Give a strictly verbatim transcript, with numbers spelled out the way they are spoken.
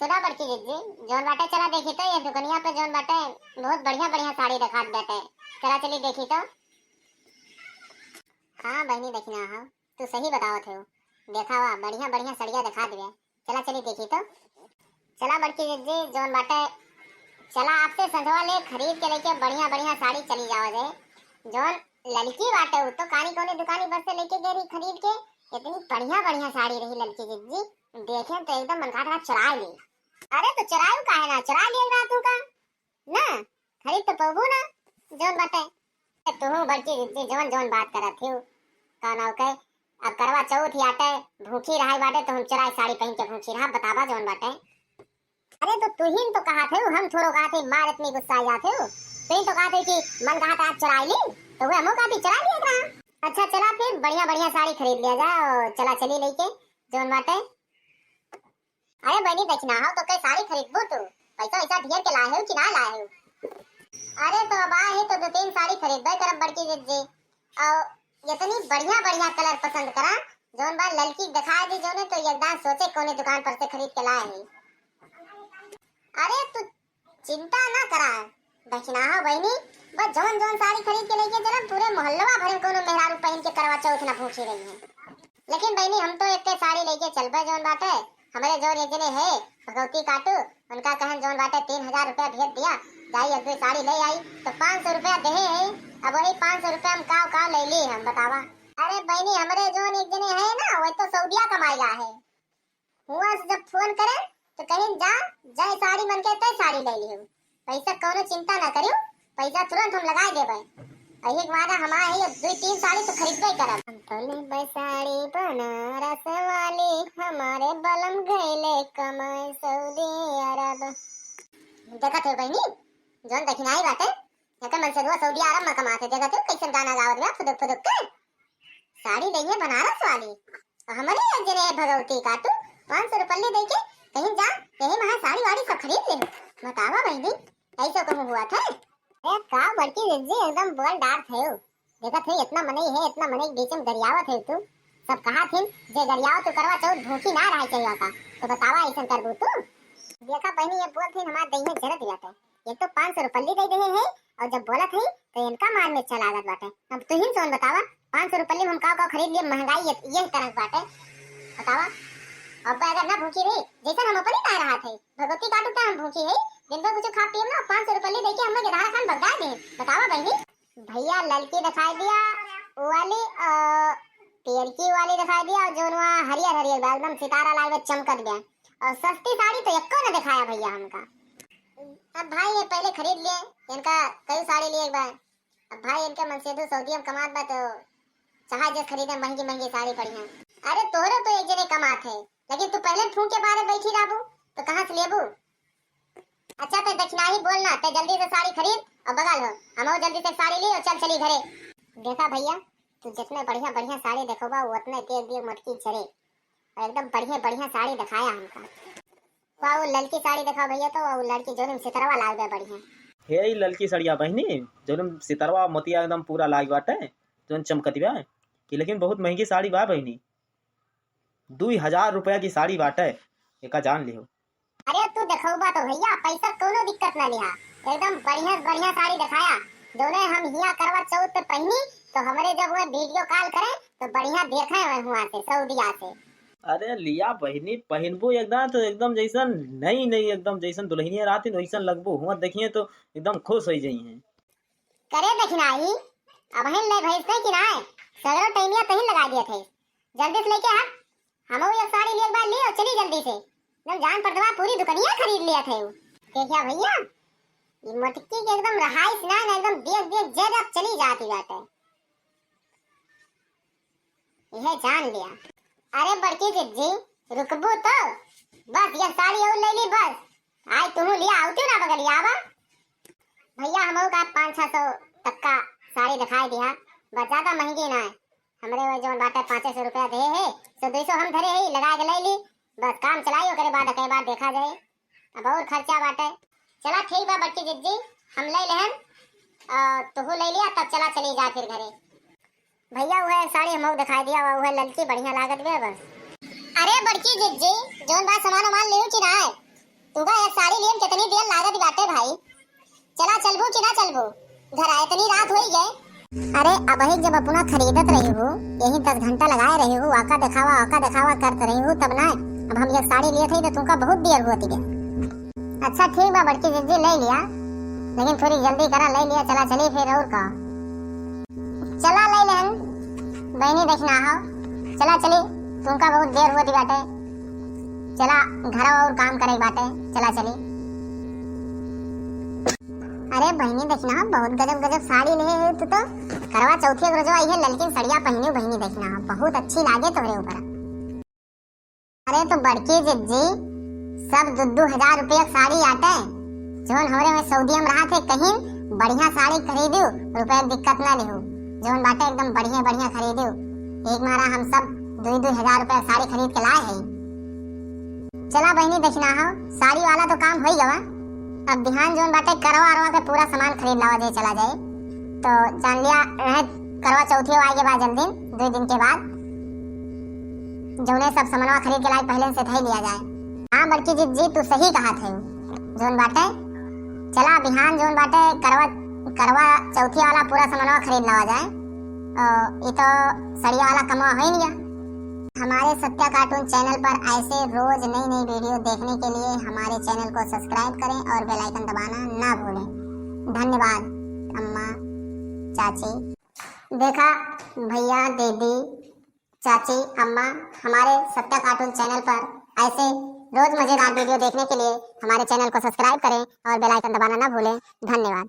सुना बड़की जिज्जी, जौन बाटे चला देखी तो, ये दुकनिया पे जौन बाटे बहुत बढ़िया बढ़िया साड़ी देखात बाटे, चला चली देखी तो। हाँ बहिनी, देखी ना हो, तू सही बतावत हो, देखावा बढ़िया बढ़िया सड़िया देखात बे, चला चली देखी तो। चला बड़की जिज्जी, जौन बाटे चला आपसे संझवा ले खरीद के लेके बढ़िया बढ़िया साड़ी चली जावा जाए। जौन ललकी बाटे उ तो कानी कौने दुकानी पर से लेके गई रही खरीद के, इतनी बढ़िया बढ़िया साड़ी रही ललकी जिज्जी, देखे तो एकदम मन कहत रहा चुराए ली। अरे तो चुरायू काहे ना, चुरा लिया रहा तू का ना, खरीद तो पबू ना जौन बाटे। ए, तू बड़की जिज्जी जौन जौन बात करत हियो, का नाव के, अब करवा चौथ ही आटे, भूखी रहाई बाटे तो हम चुराई साड़ी पहन के भूखी रहा, बतावा जौन बाटे। अरे तो तू ही तो कहा थे, हम थोड़ो कहा थे, मार इतनी गुस्सा आ जाते हो। तू ही तो कहा थे कि मन कहा था आज चुराई ली, तो वह हमो कहा थी चुरा लिया था। अच्छा चला फिर बढ़िया बढ़िया साड़ी खरीद लिया जाए और चला चली लेके जौन बाटे। अरे बहनी दक्षिणा हो तो कई साड़ी खरीदबू तू, पैसा वैसा ढेर के लाए हो कि ना लाए हो? अरे तो अब आए तो दो तीन साड़ी खरीदबे करब बड़की जिज्जी, और इतनी बढ़िया बढ़िया कलर पसंद करा, जौन बा ललकी दिखाई दी जौने तो एकदम सोचे कौने दुकान पर से खरीद के लाए है। अरे तू चिंता ना करा दक्षिणा हो बहनी, बस जौन जौन साड़ी खरीद के लेके चलब पूरे मोहल्लवा भर में कोनो मेहरारू पहन के करवा चौथ ना भूखी रही है। लेकिन बहनी हम तो एक साड़ी लेके चलबे जौन बाटे, हमरे जौन एक जने है भगवती काटू, उनका कहन जौन बाटे तीन हजार रुपया भेज दिया, जाई एक दो साड़ी ले आई, तो पाँच सौ रुपया देहे है। अब वही पाँच सौ रुपया हम काव काव ले ली हम बतावा। अरे बहनी हमरे जौन एक जने है ना, वह तो सऊदिया कमाई गा है, हुआ से जब फोन करे तो कहीं जा, जय साड़ी मन के तय साड़ी ले लियो, पैसा कौनो चिंता ना करियो, पैसा तुरंत हम लगाए देबे। यही के वादा हमारे है, अब दो तीन साड़ी तो खरीदबे करब। हम तो लेबे साड़ी बनारस वाली, हमारे बलम गईले कमाए सऊदी अरब। देखत हो बहनी, जौन दक्षिणाई बाटे, एकर मन से दुआ सऊदी अरब में कमाते, देखत हो कैसन गाना गावत बा फुदुक फुदुक के। साड़ी लइहे बनारस वाली। और हमरे एक जने है भगवती काटू, पाँच सौ रुपये दे के कहीं जा, यही महा साड़ी वाड़ी सब खरीद ले। बतावा बहनी, ऐसे कहूँ हुआ था? अरे का बड़की जिज्जी एकदम बोल डार थे हो। देखत है इतना मनई है, इतना मनई के बीच में गरियावत है तू। सब कहा थिन जे गरियावत तू करवा चौथ भूखी ना रहे चाहिए का। तो बतावा ऐसन करबू तू? देखा बहनी ये बोल थिन हमार दही में जरत जाते। एक तो पाँच सौ रुपल्ली दे देहे है और जब बोलत है तो इनका मार मिर्चा लागत बाटे। अब तुहिन सोन बतावा, पाँच सौ रुपल्ली में हम काव काव खरीद लिए, महंगाई ये, ये तरह बाटे। बतावा, अब अगर ना भूखी रही, जैसे हम अपनी ना रहा थे, भगवती काटू तो हम भूखी है, दिन भर कुछ खा पिए ना, पाँच सौ रुपल्ली दे के हमें गेदहरा खान भगा दे। बतावा बहनी। भैया ललकी दिखाई दिया, वो वाली, अ, पियरकी वाली दिखाई दिया और जोन वहाँ हरियर हरियर बा, एकदम सितारा लाल में चमकत बा। और सस्ती साड़ी तो एको न दिखाया भैया हमका। अब भाई ये पहले खरीद लिए, इनका कई साड़ी लिए एक बार। अब भाई इनके मनसेधु सऊदी में कमात बा तो चाहे जस खरीदे महंगी महंगी साड़ी बढ़िया। अरे तोहरो तो एक जने कमात है, लेकिन तू पहले फूंक के बारे बैठी रहबू तो कहाँ से लेबू? अच्छा ते दक्षिणाही बोल ना, ते जल्दी से साड़ी खरीद और बगल हो, हम जल्दी से साड़ी ली और चल चली घरे। देखा भैया, तू जितने बढ़िया बढ़िया साड़ी देखोबा वो उतने तेज दिए मटकी चढ़े। और एकदम बढ़िया बढ़िया साड़ी दिखाया हमका। वाह, वो ललकी साड़ी दिखाओ भैया, तो वो लड़की जोन में सितरवा लाग गया बढ़िया। हे ई ललकी सड़िया बहिनी, जोन में सितरवा मोतिया एकदम पूरा लाग बाटे, जोन चमकत बा, कि लेकिन बहुत महंगी साड़ी बा बहिनी, दुई हजार रुपया की साड़ी बाटे, एका जान लिहो। अरे तू देखौबा तो भैया, पैसा कोनो दिक्कत ना लिहा, एकदम बढ़िया बढ़िया साड़ी दिखाया। जोने हम हिया करवा चौथ पे पहनी तो हमरे जब वह वीडियो कॉल करे तो बढ़िया देखे हुए हुआ से सऊदिया से। अरे लिया बहिनी, पहिनबू एकदम तो एकदम जैसन नई नई, एकदम जैसन दुल्हनिया रहती वैसन लगबू। हुआ देखिए तो एकदम खुश हो जाई हैं। करे दखिनाई, अबहिन ले भैंस नहीं किनाए, सगरो टैनिया तहिन लगा दिए थे। जल्दी से लेके आ, हमहू एक साड़ी लिए एक बार लिए और चली जल्दी से। एकदम जान पर दवा पूरी दुकनिया खरीद लिया थे। देखिया भैया, ये मटकी के एकदम रहाइश ना, ना एकदम देख देख जे जब चली जाती बाटे। यह जान लिया। अरे बड़की जिज्जी, रुकबू तो? बस यह साड़ी और ले ली बस। आज तुम लिया आवती ना बगलिया आवा। भैया हमहू का पाँच छः सौ तक का साड़ी दिखाई दिया, बस ज्यादा महंगी ना है। हमरे वो जौन बाटे पाँचे सौ रुपया दे है, सौ दो सौ हम धरे है, लगा के ले ली, बस काम चलाई, ओकरे बाद एके बार देखा जाए, अब और खर्चा बाटे। चला ठीक बा बड़की जिज्जी, हम ले लेहन, आ, तुहू ले लिया, तब चला चली जा फिर घरे। भैया वह साड़ी हमहू दिखाई दिया, वह ललकी बढ़िया लागत बे बस। अरे बड़की जिज्जी, जौन बात सामान वामान लेहू कि ना है? घर आए इतनी रात होई गए। अरे, अबहिक जब अपना खरीदत रही हो, यही दस घंटा लगाए रही हो, आका देखावा, आका देखावा करत रही हो, तब ना। अब हम ये साड़ी लिए थे तो तुमका बहुत देर होती गए। अच्छा ठीक बा बड़की जिज्जी, ले लिया, लेकिन थोड़ी जल्दी करा, ले लिया, चला चली फिर, और का। चला ले लेन बहनी, देखना हो, चला चली, तुमका बहुत देर होती बाटे, चला घर और काम करे बाटे, चला चली। अरे बहनी, देखना, बहुत गजब गजब साड़ी ले है तू तो। करवा चौथी के रोजवा इहे ललकिन सड़िया पहनी बहनी, देखना, बहुत अच्छी लागे तोहरे ऊपर। अरे तो बड़की जिज्जी, सब दो दो हजार रुपया के साड़ी आटे, जौन हमरे में सऊदी में रहा थे, कहीं बढ़िया साड़ी खरीदू, रुपया के दिक्कत ना लिहू, जौन बाटे एकदम बढ़िया बढ़िया खरीदू। एक मारा हम सब दो दो हजार रुपया के साड़ी खरीद के लाए हैं। चला बहनी, देखना हो, साड़ी वाला तो काम होई गवा, अब बिहान जौन बाटे करवा अरवा के पूरा सामान खरीद लावा जाए, चला जाए। तो जान लिया रहे, करवा चौथी आए के बाद जल्दी, दो दिन के बाद जौने सब सामानवा खरीद के लाए पहले से धई लिया जाए। हाँ बड़की जिज्जी, तू सही कहा थे, जौन बाटे चला बिहान जौन बाटे करवा, करवा चौथी वाला पूरा सामानवा खरीद लावा जाए। अ, ई तो सड़िया वाला कमवा होई नहीं गया। हमारे सत्या कार्टून चैनल पर ऐसे रोज नई नई वीडियो देखने के लिए हमारे चैनल को सब्सक्राइब करें और बेल आइकन दबाना ना भूलें। धन्यवाद अम्मा, चाची। देखा भैया, दीदी, चाची, अम्मा, हमारे सत्या कार्टून चैनल पर ऐसे रोज मजेदार वीडियो देखने के लिए हमारे चैनल को सब्सक्राइब करें और बेल आइकन दबाना ना भूलें। धन्यवाद।